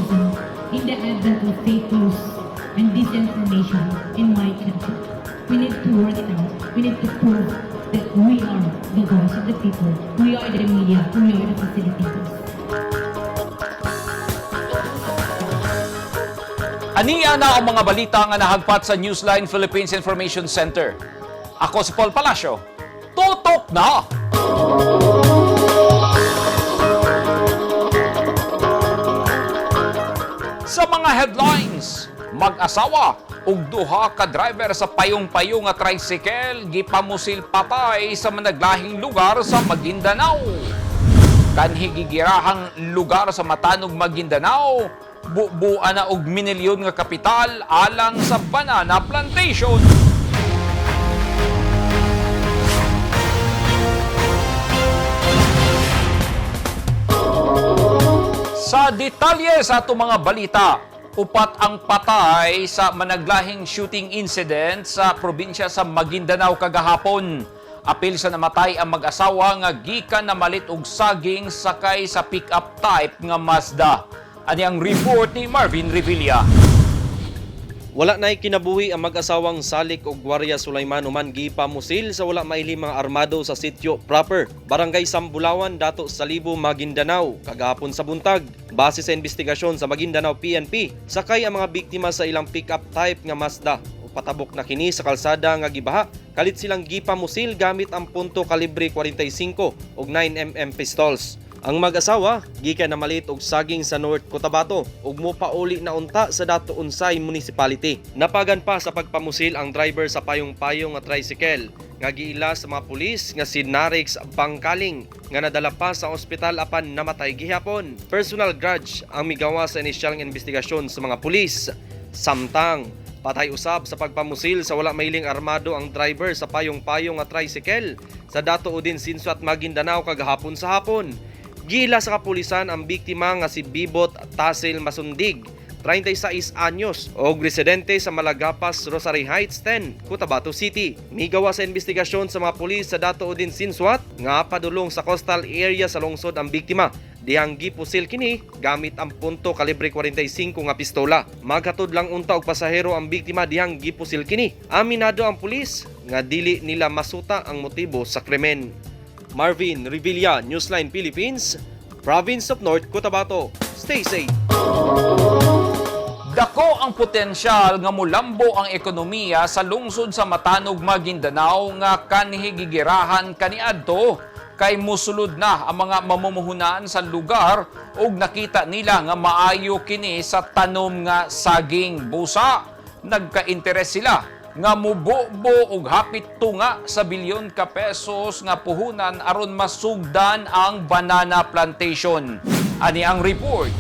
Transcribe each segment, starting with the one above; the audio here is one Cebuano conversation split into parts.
journalism in the advent of fake news and disinformation in my country. We need to work it out. We need to prove that we are the voice of the people. We are the media. We are the facilitators. Aniya na ang mga balita nga nahagpat sa Newsline Philippines Information Center. Ako si Paul Palacio. Tutok na! Sa mga headlines, mag-asawa ug duha ka driver sa payong-payo nga tricycle gipamusil patay sa managlahing lugar sa Maguindanao. Kanhi gigirahang lugar sa Matanog, Maguindanao, bubuan na og minilyon nga kapital alang sa banana plantation. Sa detalye sa atong mga balita, upat ang patay sa managlahing shooting incident sa probinsya sa Maguindanao kagahapon. Apil sa namatay ang mag-asawa nga gikan na malit og saging sakay sa pick-up type nga Mazda. Ani ang report ni Marvin Revilla. Wala na'y kinabuhi ang mag-asawang Salik og Gwarya Sulaiman human gipamusil sa wala maili mga armado sa sitio proper, Barangay Sambulawan, Dato Salibo, Maguindanao, kagahapon sa buntag. Base sa investigasyon sa Maguindanao PNP, sakay ang mga biktima sa ilang pick-up type nga Mazda. Patabok na kini sa kalsada nga gibaha, kalit silang gipamusil gamit ang punto kalibre 45 og 9mm pistols. Ang mag-asawa gikan na malit og saging sa North Cotabato ug mopauli na unta sa Dato Unsay Municipality. Napagan pa sa pagpamusil ang driver sa payong-payong nga tricycle nga giila sa mga pulis nga si Narix Bangkaling nga nadala pa sa ospital apan namatay gihapon. Personal grudge ang migawa sa inisyal nga investigasyon sa mga pulis. Samtang patay usab sa pagpamusil sa wala mailing armado ang driver sa payong-payong nga tricycle sa Dato Udin Sinsuat, Maguindanao kagahapon sa hapon. Gila sa kapulisan ang biktima nga si Bibot Tasil Masundig, 36 anyos, og residente sa Malagapas, Rosary Heights 10, Cotabato City. Migawa sa investigasyon sa mga pulis sa Dato Odin Sinsuat nga padulong sa coastal area sa lungsod ang biktima. Dihang gipusil kini gamit ang punto kalibre 45 nga pistola. Maghatod lang unta og pasahero ang biktima dihang gipusil kini. Aminado ang pulis nga dili nila masuta ang motibo sa krimen. Marvin Revilla, Newsline Philippines, Province of North Cotabato. Stay safe. Dako ang potensyal nga mulambo ang ekonomiya sa lungsod sa Matanog, Maguindanao nga kanhi gigirahan kaniadto kay musulod na ang mga mamumuhunan sa lugar ug nakita nila nga maayo kini sa tanom nga saging busa. Nagka-interes sila nga mububo og hapit tunga sa bilyon ka pesos nga puhunan aron masugdan ang banana plantation. Ani ang report.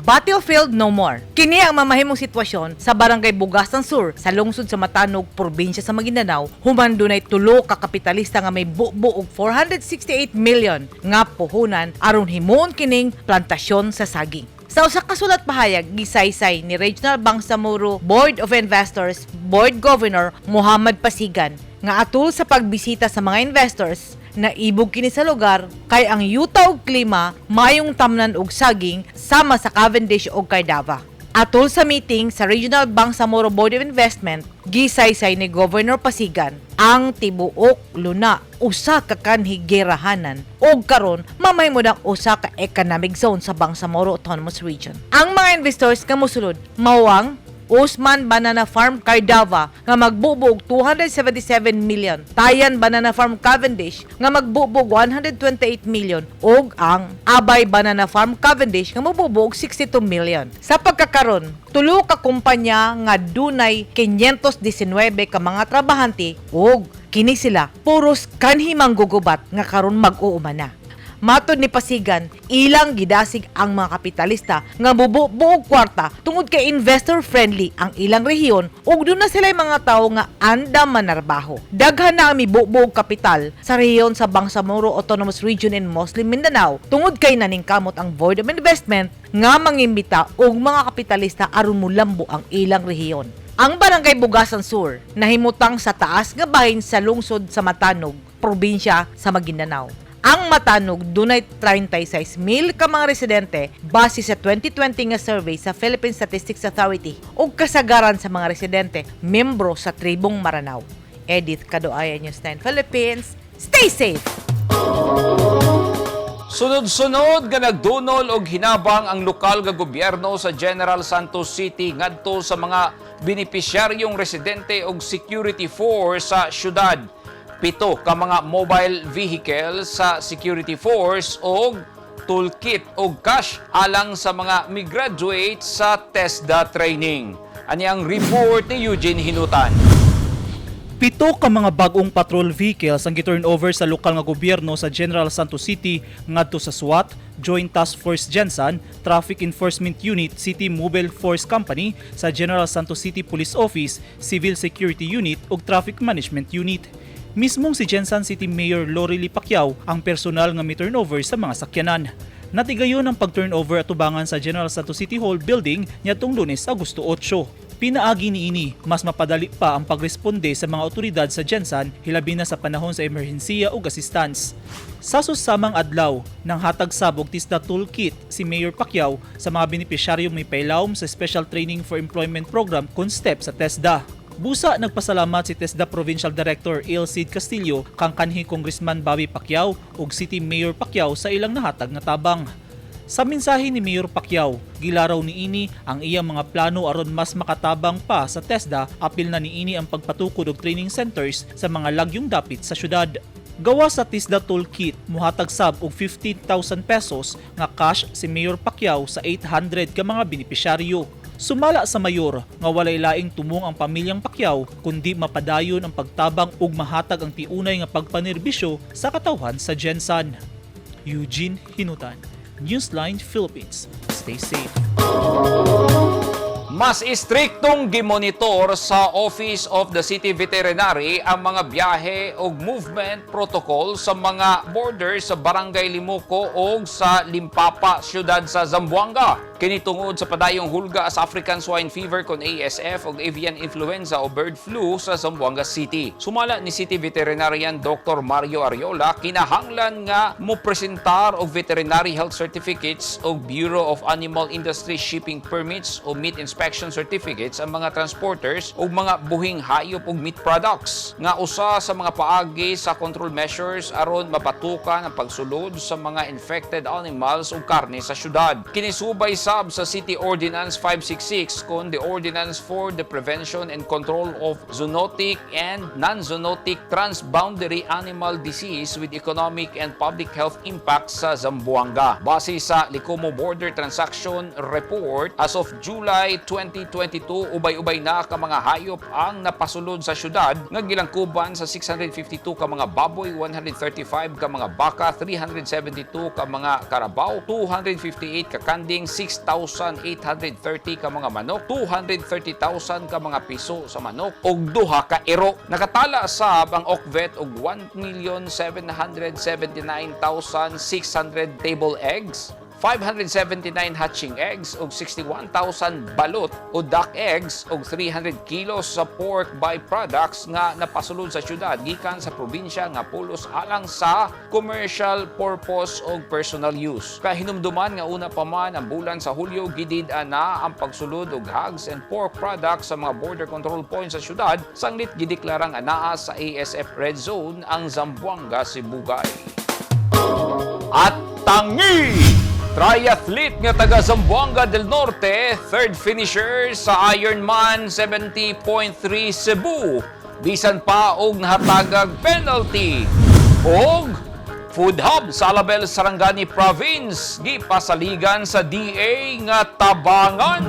Battlefield no more. Kini ang mamahimong sitwasyon sa Barangay Bugasan Sur sa lungsod sa Matanog, probinsya sa Maguindanao, human dunay tulo ka kapitalista nga may bubo og 468 million nga puhunan aron himuon kining plantasyon sa saging. Sa usa ka sulat pahayag gisaysay ni Regional Bangsamoro Board of Investors Board Governor Muhammad Pasigan nga atul sa pagbisita sa mga investors na ibog kini sa lugar kay ang yuta ug klima maayong tamnan og saging sama sa Cavendish ug Cardava. Atol sa meeting sa Regional Bangsamoro Board of Investment, gisaysay ni Governor Pasigan ang tibuok luna usa ka kanhi gerahanan ug karon mamahimo ang usa ka economic zone sa Bangsamoro Autonomous Region. Ang mga investors nga mosulod mao ang Usman Banana Farm Cardava nga magbubo og 277 million, Tayan Banana Farm Cavendish nga magbubo og 128 million ug ang Abay Banana Farm Cavendish nga magbubo og 62 million. Sa pagkakaron, tulo ka kumpanya nga dunay 519 ka mga trabahante ug kini sila puros kanhi manggugubat nga karon mag-uuma na. Matod ni Pasigan, ilang gidasig ang mga kapitalista nga bubuo kwarta tungod kay investor friendly ang ilang rehiyon ug duna sila'y mga tawo nga andam manarbaho. Daghan na ang mibubuog kapital sa rehiyon sa Bangsamoro Autonomous Region in Muslim Mindanao tungod kay naningkamot ang Board of Investment nga mangimbita og mga kapitalista aron mulambo ang ilang rehiyon. Ang Barangay Bugasan Sur nahimutang sa taas nga bahin sa lungsod sa Matanog, probinsya sa Maguindanao. Ang Matanog dunay 36 mil ka mga residente base sa 2020 nga survey sa Philippine Statistics Authority ug kasagaran sa mga residente membro sa tribong Maranao. Edith Kadoaya, News 9 Philippines. Stay safe! Sunod-sunod nga nagdunol og hinabang ang lokal nga gobyerno sa General Santos City ngadto sa mga benepisyaryong residente og security force sa syudad. 7 ka mga mobile vehicle sa security force og toolkit og cash alang sa mga migraduate sa TESDA training. Ani ang report ni Eugene Hinutan. 7 ka mga bagong patrol vehicles ang gi-turn over sa lokal nga gobyerno sa General Santos City ngadto sa SWAT, Joint Task Force Gensan, Traffic Enforcement Unit, City Mobile Force Company, sa General Santos City Police Office, Civil Security Unit ug Traffic Management Unit. Mismong si Gensan City Mayor Lorely Pacquiao ang personal nga mi-turnover sa mga sakyanan. Natigayon ang pag-turnover atubangan sa General Santos City Hall building niadtong Lunes, Agosto 8. Pinaagi niini, mas mapadali pa ang pagresponde sa mga otoridad sa Gensan hilabi na sa panahon sa emerhensiya ug assistance. Sa susamang adlaw, nang hatag sab og TESDA toolkit si Mayor Pacquiao sa mga benepisyaryong may pailawom sa Special Training for Employment Program kon STEP sa TESDA. Busa nagpasalamat si TESDA Provincial Director Il Cid Castillo kang kanhi Congressman Bobby Pacquiao ug City Mayor Pacquiao sa ilang nahatag nga tabang. Sa mensahe ni Mayor Pacquiao, gilaraw niini ang iyang mga plano aron mas makatabang pa sa TESDA, apil na niini ang pagpatukod og training centers sa mga lagyong dapit sa syudad. Gawa sa TESDA Toolkit, muhatag sab og 15,000 pesos nga cash si Mayor Pacquiao sa 800 ka mga benepisyaryo. Sumala sa mayor nga walay laing tumong ang pamilyang Pacquiao kundi mapadayon ang pagtabang ug mahatag ang tiunay nga pagpanerbisyo sa katawhan sa Gensan. Eugene Hinutan, Newsline Philippines. Stay safe. Mas istriktong gimonitor sa Office of the City Veterinary ang mga biyahe o movement protocol sa mga border sa Barangay Limuco o sa Limpapa, siyudad sa Zamboanga. Kini tungod sa padayong hulga sa African Swine Fever kon ASF o avian influenza o bird flu sa Zamboanga City. Sumala ni City Veterinarian Dr. Mario Ariola, kinahanglan nga mo presentar og veterinary health certificates o Bureau of Animal Industry shipping permits o meat inspection certificates ang mga transporters o mga buhing hayop ug meat products nga usa sa mga paagi sa control measures aron mapatukan ang pagsulod sa mga infected animals ug karne sa syudad. Kinisubay sab sa City Ordinance 566 kon the Ordinance for the Prevention and Control of Zoonotic and Non-Zoonotic Transboundary Animal Disease with Economic and Public Health Impacts sa Zamboanga. Base sa Licomo Border Transaction Report, as of July 2022, ubay-ubay na ka mga hayop ang napasulod sa syudad nga gilangkuban sa 652 ka mga baboy, 135 ka mga baka, 372 ka mga karabaw, 258 ka kanding, 6,830 ka mga manok, 230,000 ka mga piso sa manok ug duha ka ero. Nakatala sab ang OCVET og 1,779,600 table eggs, 579 hatching eggs ug 61,000 balot o duck eggs ug 300 kilos sa pork byproducts nga napasulod sa syudad gikan sa probinsya nga pulos alang sa commercial purpose og personal use. Kahinumduman nga una pa man ang bulan sa Hulyo, gidid na ang pagsulod og hogs and pork products sa mga border control points sa syudad sanglit gideklarang anaa sa ASF Red Zone ang Zamboanga, Sibugay. At tangi! Triathlete nga taga Zamboanga del Norte, third finisher sa Ironman 70.3 Cebu. Bisan pa og nahatagag penalty. Og Food Hub sa Alabel, Sarangani Province, gipasaligan sa DA nga tabangan.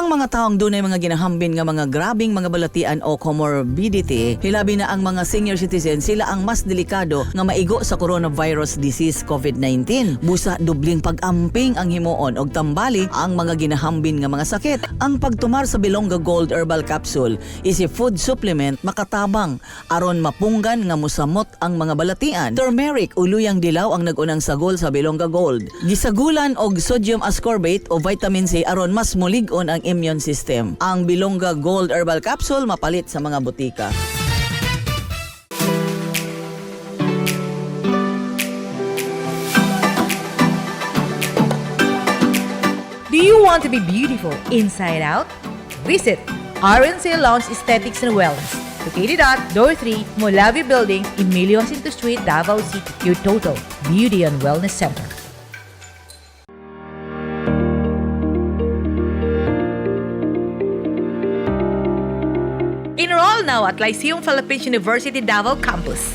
Ang mga taong dunay mga ginahambin nga mga grabing mga balatian o comorbidity, hilabi na ang mga senior citizen, sila ang mas delikado nga maigo sa coronavirus disease COVID-19. Busa dubling pag-amping ang himuon og tambali ang mga ginahambin nga mga sakit. Ang pagtumar sa Bilongga Gold Herbal Capsule is a food supplement makatabang aron mapunggan nga musamot ang mga balatian. Turmeric o luyang dilaw ang nagunang sagol sa Bilongga Gold. Gisagulan og sodium ascorbate o vitamin C aron mas mulig-on ang immune system. Ang Bilongga Gold Herbal Capsule mapalit sa mga butika. Do you want to be beautiful inside out? Visit RNC Lounge Aesthetics and Wellness, located at Door 3, Molavi Building, Emilio Jacinto Street, Davao City. Your total beauty and wellness center. Enroll now at Lyceum Philippines University Davao Campus.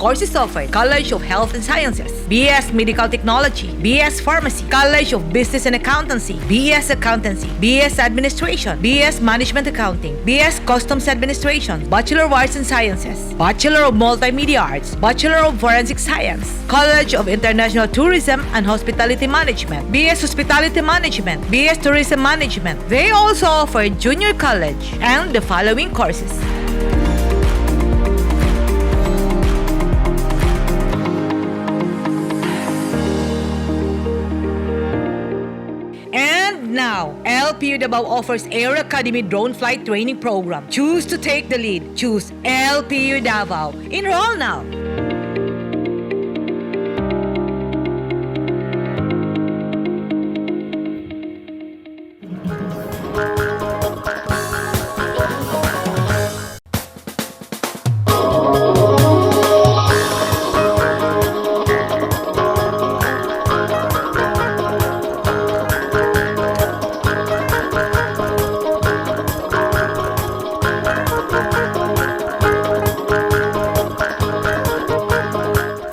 Courses offered: College of Health and Sciences, BS Medical Technology, BS Pharmacy, College of Business and Accountancy, BS Accountancy, BS Administration, BS Management Accounting, BS Customs Administration, Bachelor of Arts and Sciences, Bachelor of Multimedia Arts, Bachelor of Forensic Science, College of International Tourism and Hospitality Management, BS Hospitality Management, BS Tourism Management. They also offer junior college and the following courses. And now, LPU Davao offers Air Academy Drone Flight Training Program. Choose to take the lead. Choose LPU Davao. Enroll now.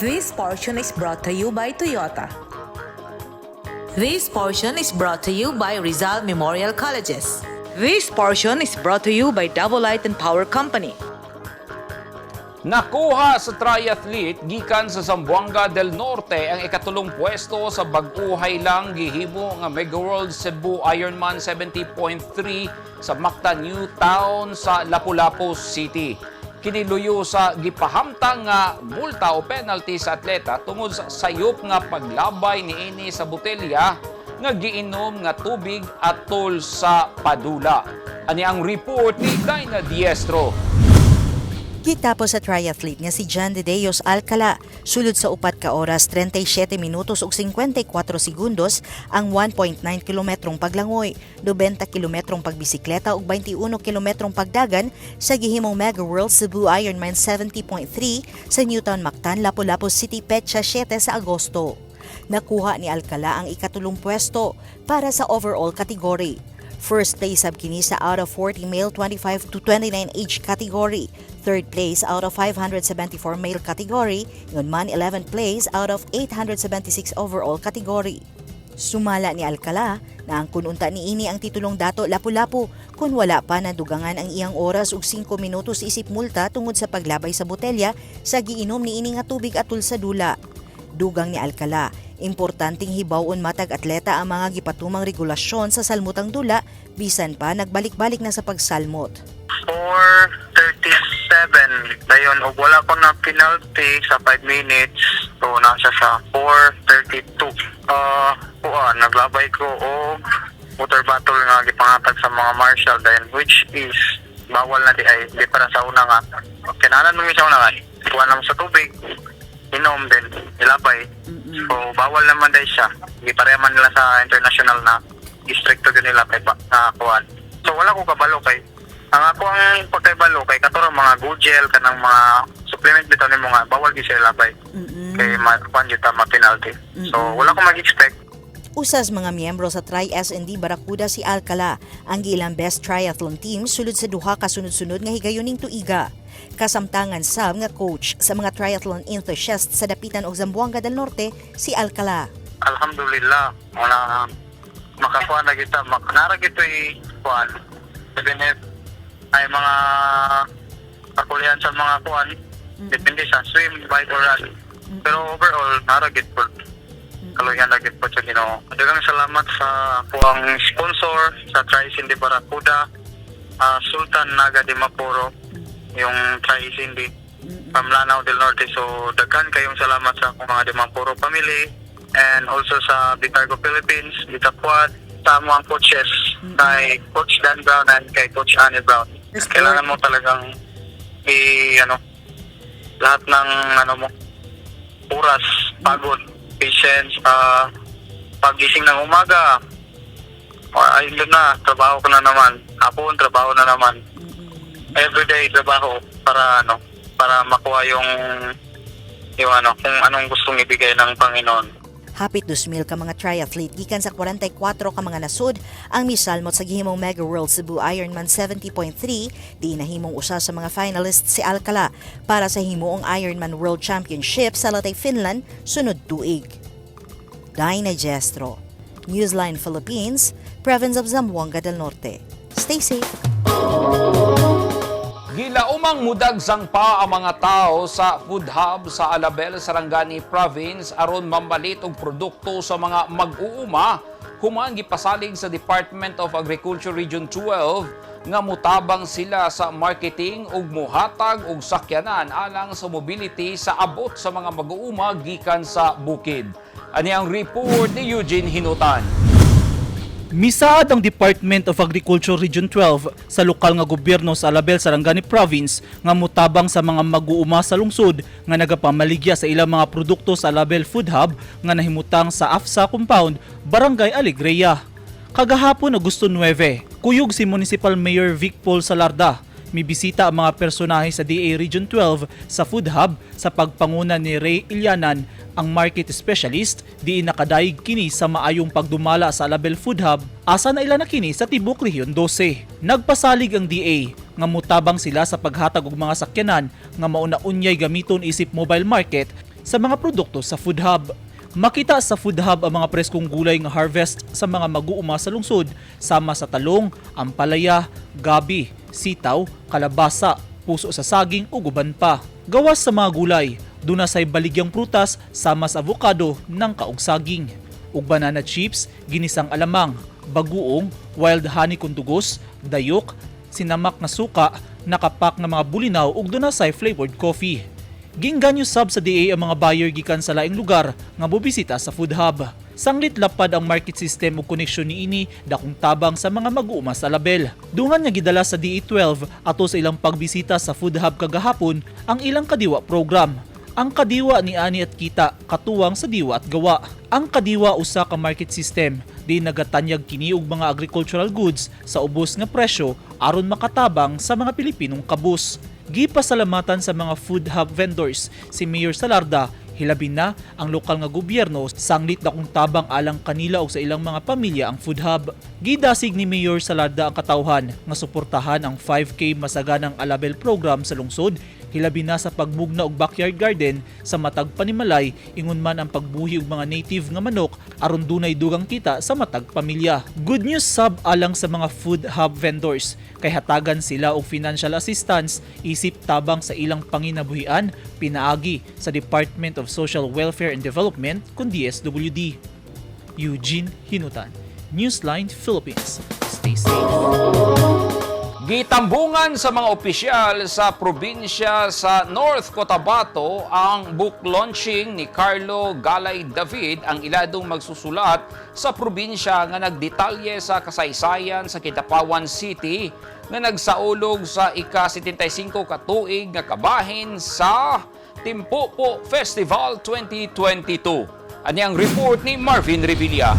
This portion is brought to you by Toyota. This portion is brought to you by Rizal Memorial Colleges. This portion is brought to you by Davao Light and Power Company. Nakuha sa triathlete gikan sa Zamboanga del Norte ang ikatulong pwesto sa bag-uhay lang gihimo nga Mega World Cebu Ironman 70.3 sa Mactan New Town sa Lapu-Lapu City. Kiniluyo sa gipahamtang nga multa o penalty sa atleta tungod sa sayop nga paglabay niini sa botelya nga giinom nga tubig atol sa padula. Ani ang report ni Dinah Diestro. Gitapos sa triathlete nga si John De Deos Alcala, sulod sa 4 ka oras 37 minutos ug 54 segundos ang 1.9 kilometrong paglangoy, 90 kilometrong pagbisikleta ug 21 kilometrong pagdagan sa gihimong Mega World Cebu Ironman 70.3 sa Newtown Mactan, Lapu-Lapu City petsa 7 sa Agosto. Nakuha ni Alcala ang ikatulong pwesto para sa overall category. First place sab kini sa out of 40 male 25 to 29 age category. Third place out of 574 male category, ingon man 11th place out of 876 overall category. Sumala ni Alcala na ang kununta ni ini ang titulong Dato Lapu-Lapu kung wala pa nadugangan ang iyang oras ug 5 minutos isip multa tungod sa paglabay sa botelya sa giinom ni ini nga tubig atul sa dula. Dugang ni Alcala, importanteng hibawon matag atleta ang mga gipatumang regulasyon sa salmutang dula bisan pa nagbalik-balik na sa pagsalmot. 4:37 dayon og wala ko na penalty sa 5 minutes, so nasa sa 4:32. Kuan, naglabay ko og water bottle nga gipangatag sa mga marshal dayon, which is bawal na di ay di para sa una nga kinahanglan mo sa una nga kuan lang sa tubig, inom din ilabay. So bawal naman dahil siya, gipareha man nila sa international na districto din nila kay ba, na kuan. So wala ko kabalo kay ang ako ang pagkaibalo kay kato mga Google kanang mga supplement bitaw nimo nga bawal gyud sila labay kay ma kuan gyud ta ma penalty. So wala ko mag-expect. Usas mga miyembro sa Tri SND Barracuda si Alcala, ang giilang best triathlon team sulod sa duha ka sunod-sunod nga higayoning tuiga. Kasamtangan sab nga coach sa mga triathlon enthusiasts sa Dapitan ug Zamboanga del Norte si Alcala. Alhamdulillah, wala makakuha na kita, makanara gito'y kuan. Even if ay mga kakulihan sa mga kuan, depende sa swim, bike or run. Pero overall, nara gid po. Kaluyan na gid po sa Ginoo. Daghang salamat sa kuang sponsor sa Tri Cindy Barracuda, Sultan Naga Dimaporo, yung Tri Cindy from Lanao del Norte. So, daghan kayong salamat sa akong mga Dimaporo family and also sa Bitargo Philippines, Bitakwad, sa among coaches, kay Coach Dan Brown and kay Coach Annie Brown. Kailangan mo talagang i ano lahat ng ano mo oras, pagod, patience, pagising ng umaga, or ayun na, trabaho ko na naman. Hapon, trabaho na naman. Everyday trabaho para ano, para makuha yung ano, kung anong gustong ibigay ng Panginoon. Hapit 2,000 ka mga triathlete gikan sa 44 ka mga nasod ang misalmot sa gihimong Mega World Cebu Ironman 70.3, di nahimong usa sa mga finalists si Alcala para sa himuong Ironman World Championship sa Lahti, Finland sunod tuig. Dinah Gestro, Newsline Philippines, Province of Zamboanga del Norte. Stay safe. Gilaumang mudagsang pa ang mga tao sa food hub sa Alabel, Sarangani Province aron mamalit og produkto sa mga mag-uuma human gipasalig sa Department of Agriculture Region 12 nga mutabang sila sa marketing ug muhatag og sakyanan alang sa mobility sa abot sa mga mag-uuma gikan sa bukid. Ani ang report ni Eugene Hinutan. Misaad ang Department of Agriculture Region 12 sa lokal nga gobyerno sa Alabel, Sarangani Province nga mutabang sa mga mag-uuma sa lungsod nga nagapamaligya sa ilang mga produkto sa Alabel Food Hub nga nahimutang sa AFSA Compound, Barangay Alegria. Kagahapon, Agosto 9, kuyog si Municipal Mayor Vic Paul Salarda, mibisita ang mga personahe sa DA Region 12 sa Food Hub sa pagpanguna ni Ray Ilyanan, ang market specialist, diin nakadayeg kini sa maayong pagdumala sa Alabel Food Hub, asa na ila na kini sa tibok Rehiyon 12. Nagpasalig ang DA nga mutabang sila sa paghatag og mga sakyanan nga mauna unyay gamiton isip mobile market sa mga produkto sa Food Hub. Makita sa Food Hub ang mga preskong gulay nga harvest sa mga mag-uuma sa lungsod sama sa talong, ampalaya, gabi, sitaw, kalabasa, puso sa saging ug uban pa. Gawas sa mga gulay, duna say baligyang prutas sama sa avocado, nangka ug saging. Ug banana chips, ginisang alamang, bagoong, wild honey kundugos, dayok, sinamak na suka, nakapak na mga bulinaw ug duna say flavored coffee. Ginganyo sab sa DA ang mga buyer gikan sa laing lugar nga mobisita sa food hub. Sanglit lapad ang market system ug koneksyon niini, dakong tabang sa mga mag-uuma sa Alabel. Dungan nga gidala sa DA12 ato sa ilang pagbisita sa food hub kagahapon ang ilang Kadiwa program. Ang Kadiwa ni ani at kita katuwang sa Diwa at Gawa. Ang Kadiwa usa ka market system di nagatanyag kini og mga agricultural goods sa ubos nga presyo aron makatabang sa mga Pilipinong kabus. Gipasalamatan sa mga food hub vendors si Mayor Salarda, hilabi na ang lokal nga gobyerno sanglit dakong tabang alang kanila o sa ilang mga pamilya ang food hub. Gidasig ni Mayor Salarda ang katawhan nga suportahan ang 5K Masaganang Alabel program sa lungsod, hilabi na sa pagmugna og backyard garden sa matag panimalay, ingon man ang pagbuhi og mga native nga manok aron dunay dugang kita sa matag pamilya. Good news sab alang sa mga food hub vendors kay hatagan sila og financial assistance isip tabang sa ilang panginabuhian pinaagi sa Department of Social Welfare and Development kun DSWD. Eugene Hinutan, Newsline Philippines. Stay safe. Gitambungan sa mga opisyal sa probinsya sa North Cotabato ang book launching ni Carlo Galay David, ang iladong magsusulat sa probinsya nga nagdetalye sa kasaysayan sa Kidapawan City nga nagsaulog sa ika-75 katuig nga kabahin sa Timpopo Festival 2022. Ani ang report ni Marvin Revilla.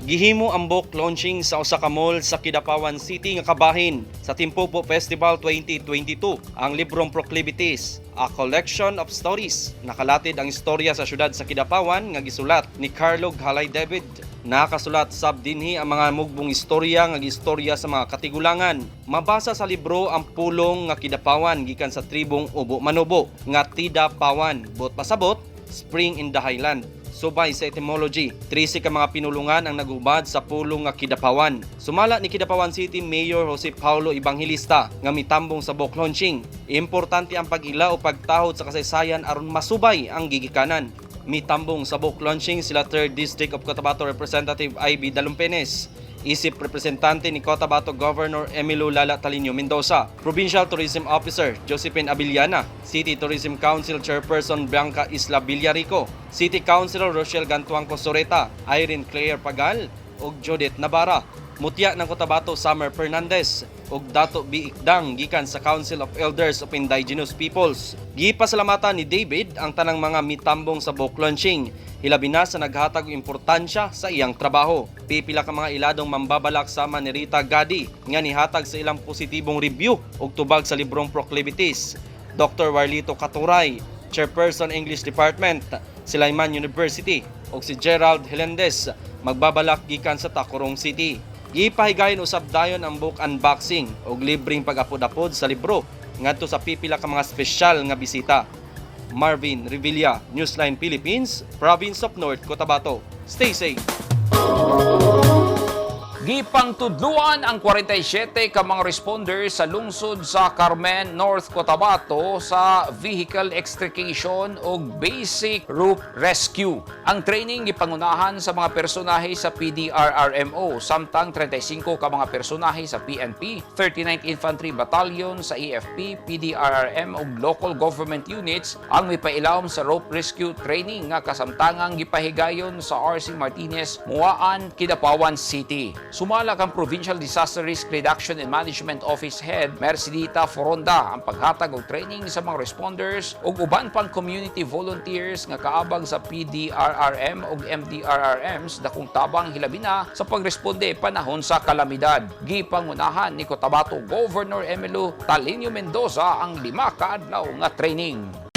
Gihimo ang book launching sa usa ka mall sa Kidapawan City nga kabahin sa Timpopo Festival 2022. Ang librong Proclivities, a collection of stories. Nakalatid ang istorya sa syudad sa Kidapawan nga gisulat ni Carlo Ghalay David. Nakasulat sab dinhi ang mga mugbong istorya nga gistorya sa mga katigulangan. Mabasa sa libro ang pulong nga Kidapawan gikan sa tribong Ubo Manobo nga Tida Pawan, bot pasabot Spring in the Highland. Subay sa etymology, 13 ka mga pinulungan ang nagubad sa pulong nga Kidapawan. Sumala ni Kidapawan City Mayor Jose Paulo Evangelista nga mitambong sa book launching. Importante ang pag-ila o pagtahod sa kasaysayan aron masubay ang gigikanan. Mitambong sa book launching sila 3rd District of Cotabato Representative Ivy Dalumpenes, isip representante ni Cotabato Governor Emilio Lala Talino Mendoza, Provincial Tourism Officer Josephine Abiliana, City Tourism Council Chairperson Bianca Isla Villarico, City Councilor Rochelle Gantuangco Soreta, Irene Claire Pagal ug Judith Navarra. Mutya ng Cotabato Summer Fernandez ug Dato B. Ikdang gikan sa Council of Elders of Indigenous Peoples. Gipasalamatan ni David ang tanang mga mitambong sa book launching, hilabi na sa naghatag og importansya sa iyang trabaho. Pipila ka mga iladong mambabalak sama ni Rita Gadi nga nihatag sa ilang positibong review ug tubag sa librong Proclivities. Dr. Warlito Katuray, Chairperson English Department, Silaiman University, ug si Gerald Helendez, magbabalak gikan sa Tacurong City. Gipahigayon usab dayon ang book unboxing ug libreng pag-apod-apod sa libro ngadto sa pipila ka mga espesyal nga bisita. Marvin Revilla, Newsline Philippines, Province of North Cotabato. Stay safe. Gipangtudluan ang 47 ka mga responders sa lungsod sa Carmen, North Cotabato sa vehicle extrication ug basic rope rescue. Ang training gipangunahan sa mga personahe sa PDRRMO samtang 35 ka mga personahe sa PNP, 39th Infantry Battalion sa AFP, PDRRM ug local government units ang mipailawom sa rope rescue training nga kasamtangang gipahigayon sa RC Martinez, Muaan, Kidapawan City. Sumala kang Provincial Disaster Risk Reduction and Management Office Head Mercedita Foronda ang paghatag og training sa mga responders ug uban pang community volunteers nga kaabag sa PDRRM ug MDRRMs dakong tabang hilabi na sa pagresponde panahon sa kalamidad. Gipangunahan ni Cotabato Governor Emilo Talino Mendoza ang 5 ka adlaw nga training.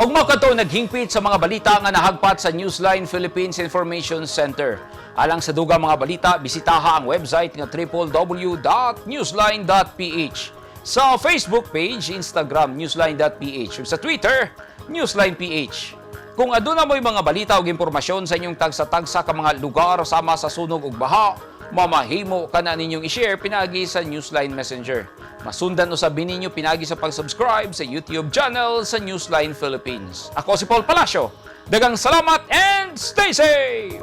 Og mao kadto naghingpit sa mga balita nga nahagpat sa Newsline Philippines Information Center. Alang sa dugang mga balita, bisitaha ang website nga www.newsline.ph. Sa Facebook page, Instagram, newsline.ph. Ug sa Twitter, newsline.ph. Kung aduna mo'y mga balita o impormasyon sa inyong tagsa-tagsa ka mga lugar sama sa sunog ug baha, mamahimo ka na ninyong i-share pinagi sa Newsline Messenger. Masundan usab ninyo pinagi sa pag-subscribe sa YouTube channel sa Newsline Philippines. Ako si Paul Palacio. Dagang salamat and stay safe!